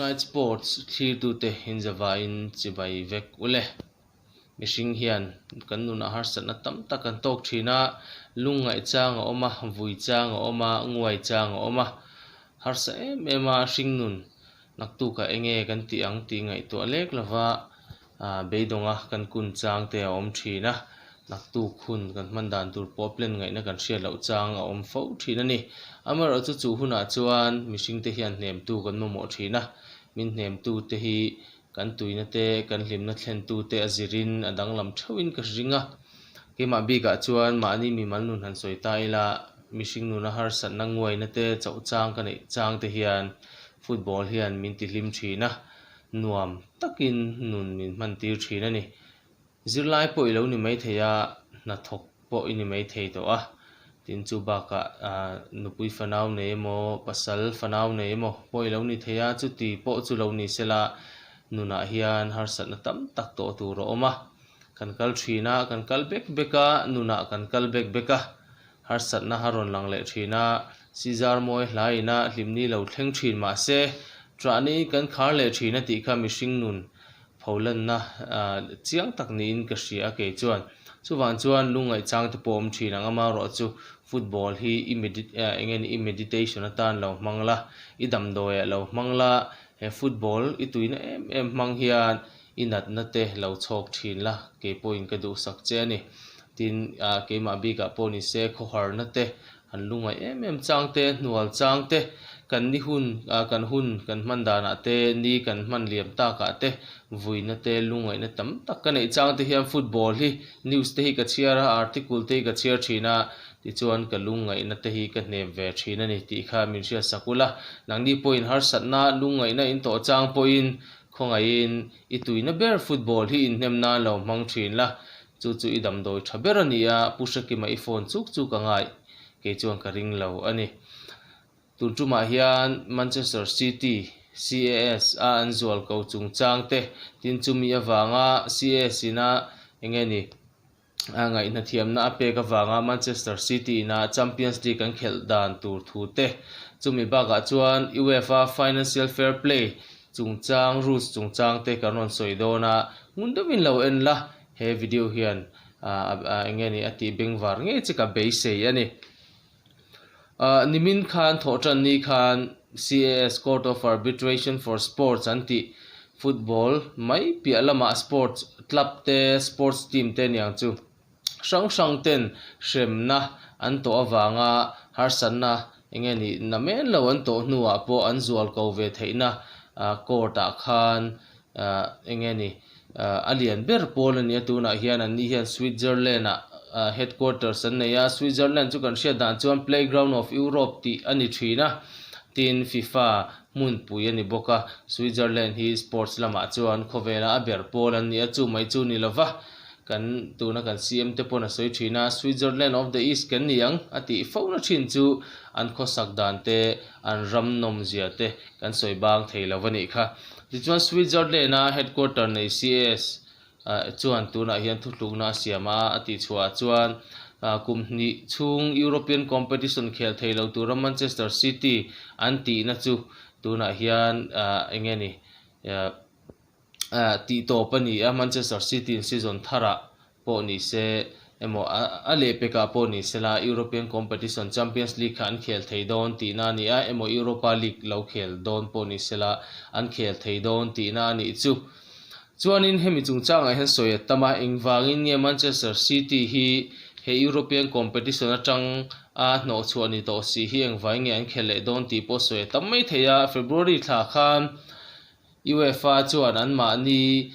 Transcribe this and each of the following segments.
Night Sports thlirtute inzavaiin chibai vek ule. Mihring hian kan nunah harsatna tam tak kan tawk thin a, lungngaih chang a awm a, vui chang a awm a, nguai chang a awm a. Harsa em em a hringnun naktukah enge kan tih ang tih ngaihtuah lek lova beidawnga kan kun chang te a awm thin a, naktuk hun kan hman dan tur pawh plan ngaihna kan hriat loh chang a awm fo thin a ni. Amaherawhchu chu hunah chuan mihringte hian hnemtu kan mamawh thin a, min hnemtute hi Kan tuina te, kan hlimna thlentu te a zirin a danglam theuhin ka hring a. Keimah bikah chuan mahni mimal nun han sawi ta ila, mihring nuna harsatna nguaina te chauh chang ka neih chang te hian football hian min tihlim thin a, nuam takin nun min hman tir thin a ni. Zirlai pawh i lo ni maithei a, hnathawk pawh i ni maithei tawh a, tin chu bakah nupui fanau nei emaw, pasal fanau nei emaw pawh i lo ni thei a, chuti pawh chu lo ni sela nunah hian harsatna tam tak tawh tur a awm a, kan kal thin a, kan kal bek bek a, nunah kan kal bek bek a, harsatna a rawn lang leh thin a, Sizar mawi hlaina hlimni lo thleng thin mahse, ṭahni kan khar leh thin a tih kha mihring nun pholanna chiang tak niin ka hria a kei chuan. Chuvang chuan lungngaih chang te pawh awm thin ang amaherawh chu football hi i eng nge ni i meditation atan lo hmang la, i damdawi ah lo hmang la, he football i tuina em em hmang hian i natna te lo chhawk thin la kei pawhin ka duhsak che a ni. Tin, keimah bikah pawh ni se khawharna te An lungaih em em chang te, hnual chang te, kan ni hun, kan hun kan hman danah te, ni kan hman liam takah te, vuina te, lungaihna tam tak ka neih chang te hian football hi news te hi ka chhiar a, article te hi ka chhiar thin a, tichuan ka lungaihna te hi ka hnem ve thin a ni tih kha min hriat sak ula. Nangni pawhin harsatna, lungaihna in tawh chang pawhin khawngaihin i tuina ber football hi inhnem nan lo hmang thin la, Chu chu i damdawi tha ber a ni a, Pu Hrekima i phone chuk chuk a ngai, kei chuan ka ring lo a ni. Tun tumah hian Manchester City, CAS, a an zual ko chungchang te, tin chumi avanga CAS ina eng nge ni a ngaihnathiamna a pek avanga Manchester City ina Champions League an khelh dan tur thu te, chumi bakah chuan UEFA Financial Fair Play chungchang rules chungchang te kan rawn sawi dawn a, ngun deuhin lo en la. He video hian eng nge ni a tih bengvar ngei che ka beisei a ni. Nimin khan thawhtan ni khan CAS Court of Arbitration for Sports an tih football mai piah lamah sports club te sports team te niang chu hrang hrang ten hremna an tawh avanga harsatna eng nge ni na men lo an tawh hnuah pawh an zual ko ve theihna court ah khan eng nge ni a lian ber pawl a ni a tunah hian an ni hian Switzerland ah headquarters an nei a Switzerland chu kan hriat dan chuan playground of Europe tih a ni thin a tin FIFA hmunpui a ni bawk a Switzerland hi sports lamah chuan khawvela a ber pawl an ni a chu mai chu ni lova kan tuna kan CM te pawn a sawi thin a Switzerland of the East kan ni ang a tih fo na thin chu an khawsak dan te an ram nawm zia te kan sawi bang thei lo a nih kha. Tichuan Switzerland-a headquarter nei CS chuan tunah hian thutlukna a siam a, a tihchhuahah chuan kum hnih chhung European competition khel thei lo tura Manchester City an tihna chu tunah hian eng nge ni tihtawp a ni a, Manchester City-in season tharah pawh ni se emaw a lehpekah pawh ni sela European competition Champions League kha an khel thei dawn tihna a ni a, emaw Europa League lo khel dawn pawh ni sela an khel thei dawn tihna a nih chu. Chuanin hemi chungchangah hian sawi a tam a, engvangin nge Manchester City hi he European competition atang a hnawhchhuah ni tawh si hi engvangin nge an khel leh dawn tih pawh sawi a tam mai thei a, February thla khan UEFA chuan anmahni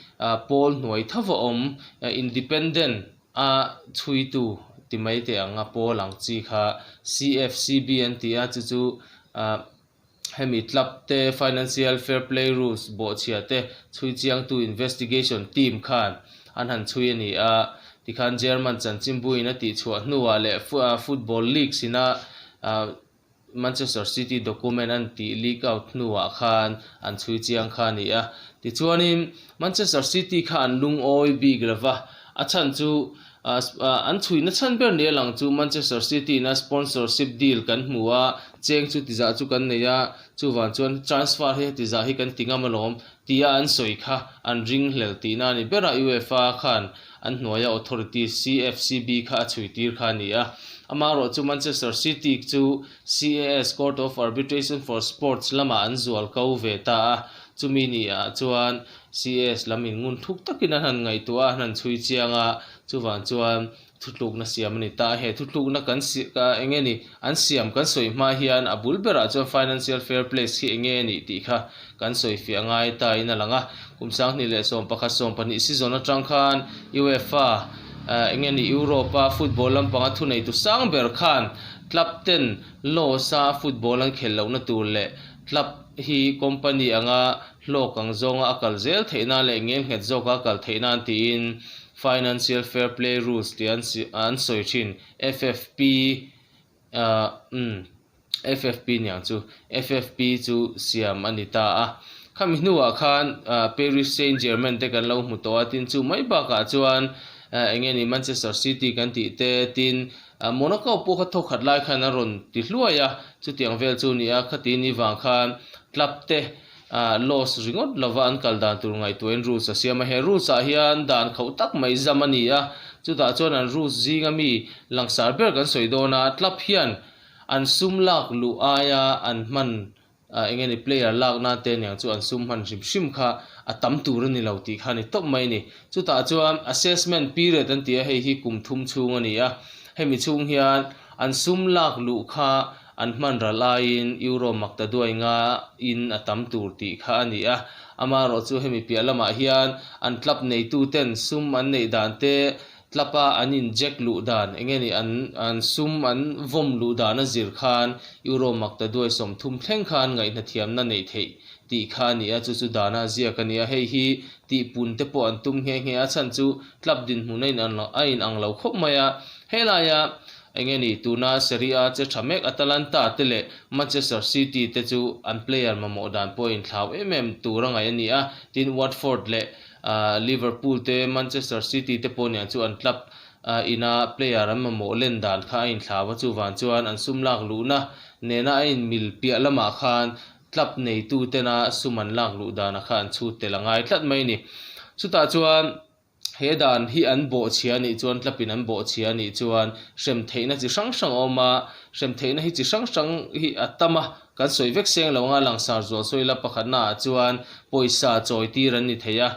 pawl hnuai thova awm independent a chhuitu ti mai teh ang a pawl ang chi kha CFCB an ti a, chu chu hemi club te financial fair play rules bawhchhia te chhui chiangtu investigation team khan an han chhui a ni a, tikhan German chanchinbuin a tihchhuah hnuah leh football leagues ina Manchester City document an tih leak out hnuah khan an chhui chiang kha a ni a. Tichuanin Manchester City kha an lungawi bik lo va, a chhan chu An chhuihna chhan ber nia lang chu Manchester City ina sponsorship deal kan hmu a, cheng chu tizah chu kan nei a, chuvang chuan transfer hi heti zah hi kan ti ngam alawm tia an sawi kha an ringhlel tihna a ni ber a, UEFA khan an hnuaia authority CFCB kha a chhui tir kha a ni a. Amaherawh chu Manchester City chu CAS, Court of Arbitration for Sports, lamah an zual ko ve ta a, chumi ni ah chuan CAS lam in ngun thuk takin an han ngaihtuah a, an han chhui chiang a, chuvang chuan thutlukna siam a ni ta. He thutlukna kan eng nge ni an siam kan sawi hma hian a bul berah chuan Financial Fair Play hi eng nge a nih tih kha kan sawi fiah ngai ta in a lang a. Kum 2011 12 season atang khan UEFA eng nge ni Europe a football lampanga thuneitu sang ber khan club ten loss a football an khelh lohna tur leh club hi company anga hlawk ang zawnga a kal zel theih nan leh ngelnghet zawka a kal theih nan tiin Financial Fair Play Rules tih an an sawi thin. FFP umm FFP niang chu FFP chu siam a ni ta a. Khami hnuah khan Paris Saint-Germain te kan lo hmu tawh a, tin chu mai bakah chuan eng nge ni Manchester City kan tih te tin Monaco pawh kha thawkhat lai khan a rawn ti hluai a, chutiang vel chu a ni a, khati ni vang khan club te loss ringawt lova an kal dan tur ngaihtuahin rules a siam a, he rules ah hian dan khauh tak mai zam a ni a, chutah chuan an rules zinga mi langsar ber kan sawi dawn a, club hian an sum lak luh aia an hman eng nge ni player lak nan te aniang chu an sum hman hrim hrim kha a tam tur a ni lo tih kha a ni tawp mai a ni. Chutah chuan assessment period an ti a, hei hi kum thum chhung a ni a, hemi chhung hian an sum lak luh kha an hman ral aiin euro makta duai nga in a tam tur tih kha a ni a. Amaherawh chu hemi piah lamah hian an club neitu ten sum an neih dan te, club a an in jack luh dan, eng nge ni an an sum an vawm luh dan a zir khan euro makta duai 30 thleng khan ngaihnathiamna neih theih tih kha a ni a, chu chu dana ziak a ni a. Hei hi tihpun te pawh an tum nghe nghe a, chhan chu club dinhmun a in a in ang lo khawp mai a. Helaia Eng nge ni, tuna Serie A che tha mek Atalanta te leh Manchester City te chu an player mamawh dan pawh a inthlau em em tur a ngaih a ni a, tin Watford leh Liverpool te, Manchester City te pawh nen chu an club ina player an mamawh len dan kha a inthlau a, chuvang chuan an sum lak luhna nena a inmil piah lamah khan club neitu tena sum an lak luh dana kha an chhut tel a ngai tlat mai a ni. Chutah chuan. He dan hi an bawhchhia anih chuan tlapin an bawhchhia anih chuan hrem theihna chi hrang hrang a awm a, hrem theihna hi chi hrang hrang hi a tam a, kan sawi vek seng lo anga langsar zual sawi ila pakhatna ah chuan pawisa chawi tir an ni thei a,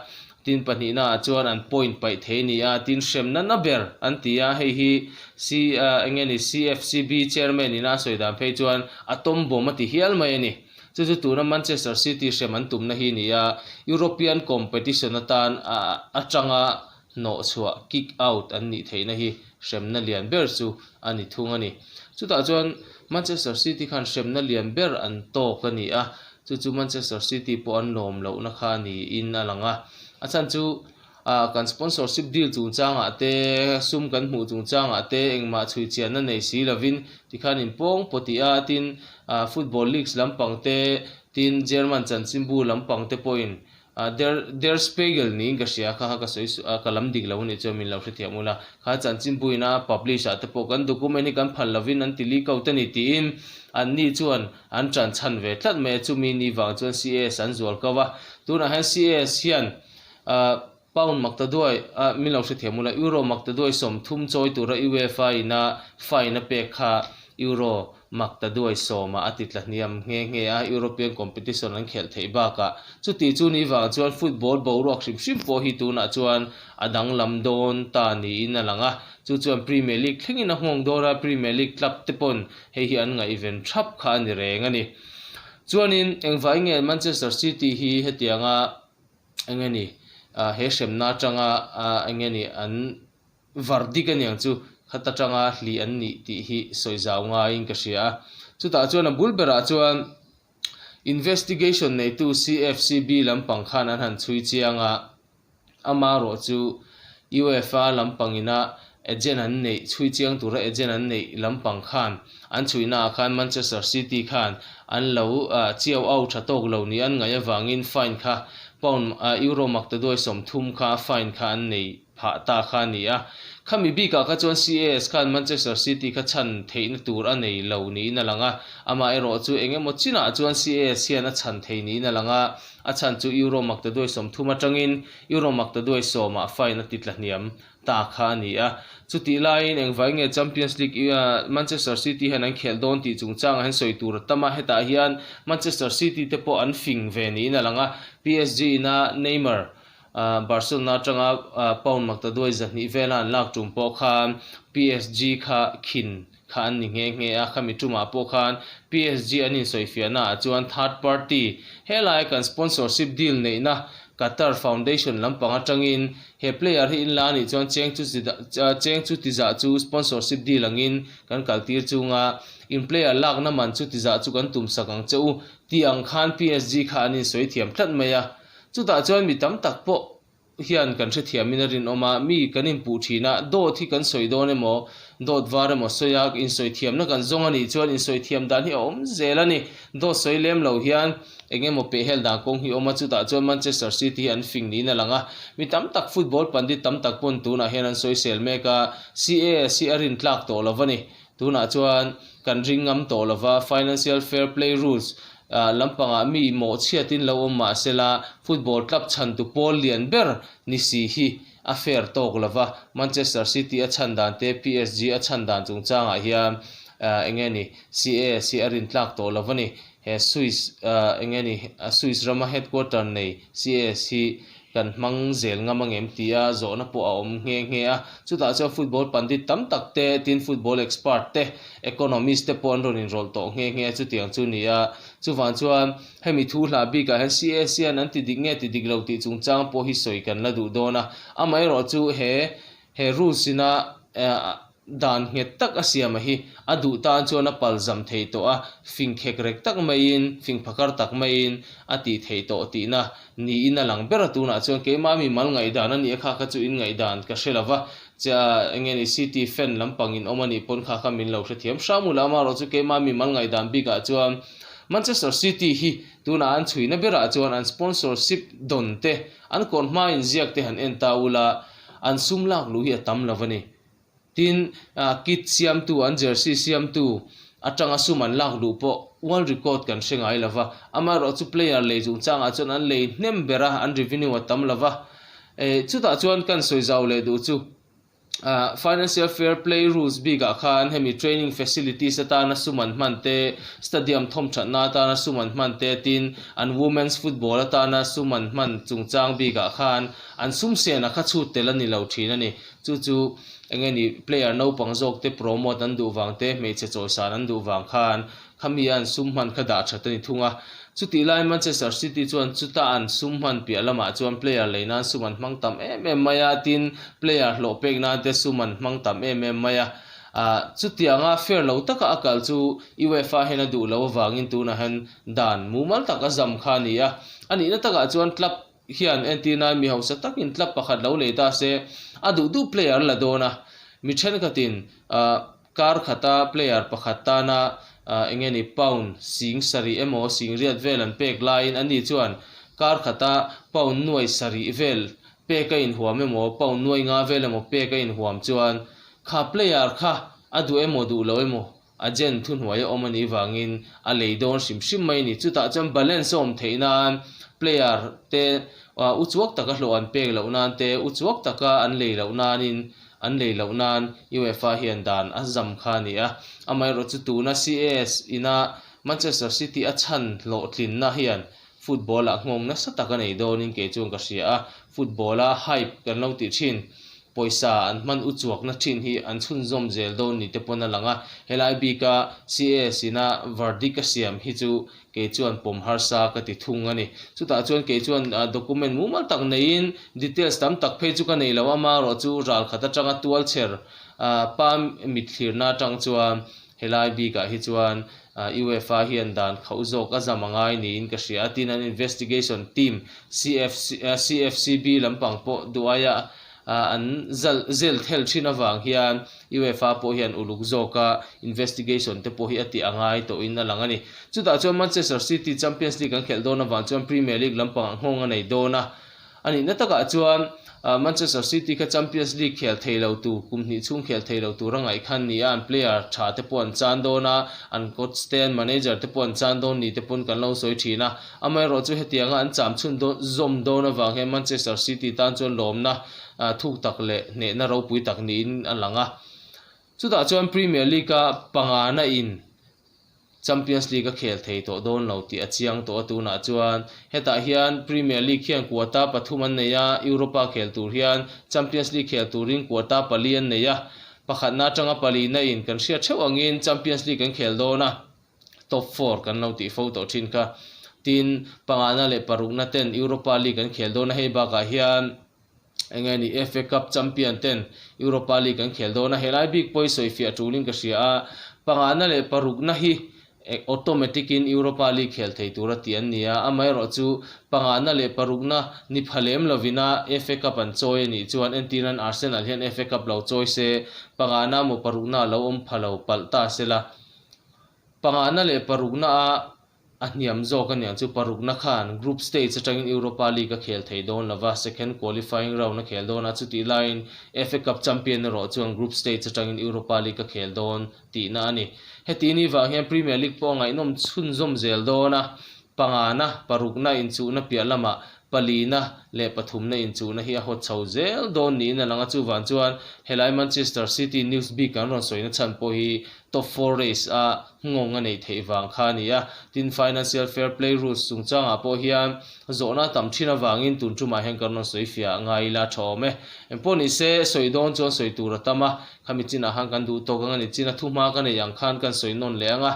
tin pahnihna ah chuan an point paih thei a ni a, tin hremna na ber an ti a, hei hi C eng nge ni CFCB chairman ina a sawi dan phei chuan a tawm bawm a ti hial mai a ni. Chu chu tuna Manchester City hrem an tumna hi ni a, European competition atan atanga hnawhchhuah, kick out, an nih theihna hi hremna lian ber chu a ni thung a ni. Chutah chuan Manchester City khan hremna lian ber an tawk a ni a, chu chu Manchester City pawh an lawm lohna kha niin a lang a. A chhan chu Ah, kan sponsorship deal chungchangah te, sum kan hmuh chungchangah te engmah chhui chianna nei si lovin tikhan inpawng pawh tih a, tin, ah, football leagues lampang te, tin, German chanchinbu lampang te pawhin, ah, Der, Der Spiegel niin ka hria kha kha ka sawi suh a, ka lam dik lo anih chuan min lo hrethiam ula, kha chanchinbu ina publish ah te pawh kan document hi kan phal lovin an ti leak out a ni tiin anni chuan an tan chhan ve tlat mai a, chumi ni vang chuan CAS an zual ko a, tunah hian CAS hian Pound makta duai a min lo hrethiam ula, Euro makta duai 30 chawi tura UEFA in a fine a pek kha Euro makta duai sawmah a ti tla hniam nghe nghe a, European competition an khelh theih bakah. Chuti chu ni vang chuan football boruak hrim hrim pawh hi tunah chuan a danglam dawn ta niin a lang a, chu chuan Premier League thlengin a nghawng dawn a, Premier League club te pawn hei hi an ngaihven thap kha a ni reng a ni. Chuanin engvai nge Manchester City hi hetianga eng nge ni he hremna atanga eng nge ni an var dik aniang chu khat atanga hlih an nih tih hi sawi zau ngaiin ka hria a. Chutah chuan a bul berah chuan investigation neitu CFCB lampang khan an han chhui chiang a. Amaherawh chu UEFA lampangina agent an neih, chhui chiang tura agent an neih lampang khan an chhuihnaah khan Manchester City khan an lo chiau au tha tawk lo ni an ngaih avangin fine kha pound euro maktaduai 30 kha fine kha an nei. phah ta kha a ni a. Khami bikah kha chuan CAS khan Manchester City kha chhan theihna tur a nei lo niin a lang a, amaherawh chu eng emaw chinah chuan CAS hian a chhan thei niin a lang a, a chhan chu Euro maktaduai 30 atangin Euro maktaduai sawmah fine a ti tla hniam ta kha a ni a. Chutih laiin engvai nge Champions League Manchester City hian an khelh dawn tih chungchangah hian sawi tur a tam a, hetah hian Manchester City te pawh an fing ve niin a lang a, PSG ina Neymar Barcelona atanga pound maktaduai 200 vela an lak tum pawh khan PSG kha khin kha an ni nghe nghe a, khami tumah pawh khan PSG an insawifiahna ah chuan third party helai kan sponsorship deal neihna Qatar Foundation lampang atangin he player hi in la anih chuan cheng chu cheng chu tizah chu sponsorship deal angin kan kaltir chunga in player lakna man chu tizah chu kan tumsak ang che u tih ang khan PSG kha an insawi thiam tlat mai a. Chutah chuan mi tam tak pawh hian kan hrethiamin a rinawm a, mi kan inpuh thin a, dawt hi kan sawi dawn emaw, dawt var emaw sawi a, insawi thiamna kan zawng a nih chuan insawi thiam dan hi a awm zel a ni. Dawt sawi lem lo hian eng emaw pehhel dan kawng hi a awm a, chutah chuan Manchester City hi an fing niin a lang a. Mi tam tak football pandit tam tak pawn tunah hian an sawisel mek a, CAS hi a rintlak tawh lo a ni. Tunah chuan kan ring ngam tawh lo va, Financial Fair Play Rules lampangah mi mawhchhiatin lo awm mah sela, football club chhantu pawl lian ber ni si hi a fair tawk lo va, Manchester City a chhan dan te, PSG a chhan dan chungchangah hian eng nge ni CAS hi a rintlak tawh lo va ni. He Swiss eng nge ni Swiss rama headquarter nei CAS hi kan hmang zel ngam angem tia zawhna pawh a awm nghe nghe a. Chutah chuan football pandit tam tak te, tin football expert te, economist te pawh an rawn inrawlh tawh nghe nghe a, chutiang chu ni a. Chuvang chuan hemi thu hla bikah hian CAC hian an ti dik nge ti dik lo tih chungchang pawh hi sawi kan la duh dawn a. Amaherawhchu chu he he rules ina Dan nghet tak a siam a hi a duh tan chuan a pal zam thei tawh a, fing khek rek tak maiin, fing phakar tak maiin a tih theih tawh tihna niin a lang ber a. Tunah chuan keimah mi mal ngaihdan a nih a kha kha chu in ngaihdan ka hre lo va, che eng nge ni city fan lampang in awm a nih pawn kha kha min lo hrethiam hram ula amaherawh chu keimah mi mal ngaihdan bikah chuan Manchester City hi tunah an chhuina berah chuan an sponsorship dawn te an kawr hma inziak te han en ta ula an sum lak luh hi a tam lo a ni. Tin, kit siamtu, an jersey siamtu atanga sum an lak luh pawh world record kan hre ngai lova. Amaherawh chu player lei chungchangah chuan an lei hnem ber a, an revenue a tam lova. Chutah chuan kan sawi zau leh duh chu financial fair play rules bikah khan hemi training facilities atana sum an hman te, stadium thawmthatna atana sum an hman te, tin an women's football atana sum an hman chungchang bikah khan an sum sena kha chhut tel a ni lo thin a ni. Chu chu eng nge ni player naupang zawk te promote an duh vang te, hmeichhe chawisan an duh vang khan khami an sum hman kha dah that a ni thung a. Chutih lai Manchester City chuan chuta an sum hman piah lamah chuan player lei nan sum an hmang tam em em mai a, tin player hlawh pek nan te sum an hmang tam em em mai a. Ah chutianga fair lo taka a kal chu UEFA hian a duh loh avangin tunah hian dan mumal tak a zam kha a ni a. A nihna takah chuan club hian entir nan mi hausa takin club pakhat lo lei ta se, a duh duh player la dawn a, mi thenkhatin kar khata player pakhat tana eng nge ni pound 70,000 emaw 80,000 vel an pek laiin ani chuan kar khata pound 700 vel pek a inhuam emaw pound 500 vel emaw pek a inhuam chuan kha player kha a duh emaw duh lo emaw Agent thuhnuai a awm a nih vangin a lei dawn hrim hrim mai a ni. Chutah chuan balance a awm theih nan player te uchuak taka hlawh an pek loh nan te, uchuak taka an lei loh nanin an lei loh nan UEFA hian dan a zam kha a ni a. Amaherawhchu tuna CAS ina Manchester City a chhan hlawhtlinna hian football ah nghawng nasa tak a nei dawnin kei chuan ka hria a, football a hype kan lo tih thin, pawisa an hman uchuakna thin hi an chhunzawm zel dawn ni te pawn a lang a, helai bika CAS ina verdict a siam hi chu kei chuan pawm harsa ka ti thung a ni. Chutah chuan kei chuan document mumal tak neiin details tam tak phei chu ka nei lo a, amaherawhchu ralkhat atanga tualchher pa mitthlirna atang chuan Helai bikah hi chuan UEFA hian dan khauh zawk a zam a ngai niin ka hria a, tin an investigation team CFCB lampang pawh duh aia an zel thel thin avang hian UEFA pawh hian uluk zawka investigation te pawh hi a tih a ngai tawhin a lang a ni. Chutah chuan Manchester City Champions League an khelh dawn avang chuan Premier League lampangah nghawng a nei dawn a, a nihna takah chuan Manchester City kha Champions League khel thei lo tur, kum hnih chhung khel thei lo tur a ngaih khan ni a, an player tha te pawh an chan dawn a, an coach te, an manager te pawh an chan dawn ni te pawn kan lo sawi thin a. Amaherawhchu hetianga an cham chhun dawn zawm dawn avang hian Manchester City tan chuan lawmna thuk tak leh hnehna ropui tak niin a lang a. Chutah chuan Premier League-a pangana in Champions League a khel thei tawh dawn lo tih a chiang tawh a, tunah chuan hetah hian Premier League hian quota pathum an nei a, Europa khel tur hian Champions League khel turin quota pali an nei a, pakhatna atanga palina in kan hriat theuh angin Champions League an khel dawn a, top four kan lo tih fo tawh thin kha. Tin, pangana leh parukna ten Europa League an khel dawn a, hei bakah hian Eng nge ni FA Cup champion ten Europa League an khel dawn a, helai bik pawh hi sawifiah tulin ka hria a, pangana leh parukna hi automatic in Europa League khel thei tura tih an ni a, amaherawhchu pangana leh parukna ni pha lem lovina FA Cup an chawi a nih chuan entirnan Arsenal hian FA Cup lo chawi se, pangana emaw parukna a lo awm pha lo palh ta sela. Pangana leh parukna a A hniam zawk a niang chu parukna khan group stage atangin Europa League a khel thei dawn lova, second qualifying round a khel dawn a, chutih laiin FA Cup champion erawh chuan group stage atangin Europa League a khel dawn tihna a ni. Heti ni vang hian Premier League pawh a ngaihnawm chhunzawm zel dawn a, pangana, parukna inchuhna piah lamah palina leh pathumna inchuhna hi a hawt chho zel dawn niin a lang a, chuvang chuan helai Manchester City news bik an rawn sawina chhan pawh hi top four race a nghawng a neih theih vang kha a ni a, tin financial fair play rules chungchangah pawh hian zawhna a tam thin avangin tun tumah hian kan rawn sawi fiah ngai ila tha awm e. Engpawh ni se sawi dawn chuan sawi tur a tam a, khami chinah khan kan duh tawk ang a ni, china thuhma ka neih ang khan kan sawi nawn leh ang a,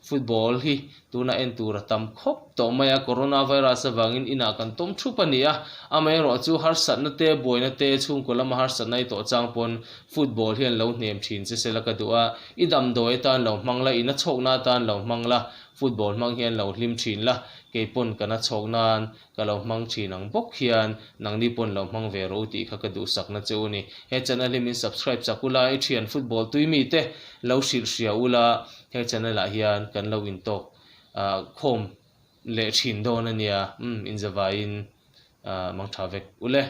football hi Tuna en tur a tam khawp tawh mai a, coronavirus avangin inah kan tawm thup a ni a, amaherawhchu harsatna te, buaina te, chhungkaw lama harsatna i tawh chang pawn football hian lo hnem thin che sela ka duh a, i damdawi atan lo hmang la, ina chhawkna atan lo hmang la, football hmang hian lo hlim thin la, kei pawn ka na chhawk nan ka lo hmang thin ang bawk hian nangni pawn lo hmang ve rawh u tih kha ka duhsakna che u ni. He channel hi min subscribe chak ula, i thian football tui mite lo hrilh hria ula, He channel ah hian kan lo intawk khawm leh thin dawn a nia, umm inzavaiin mangtha vek ule.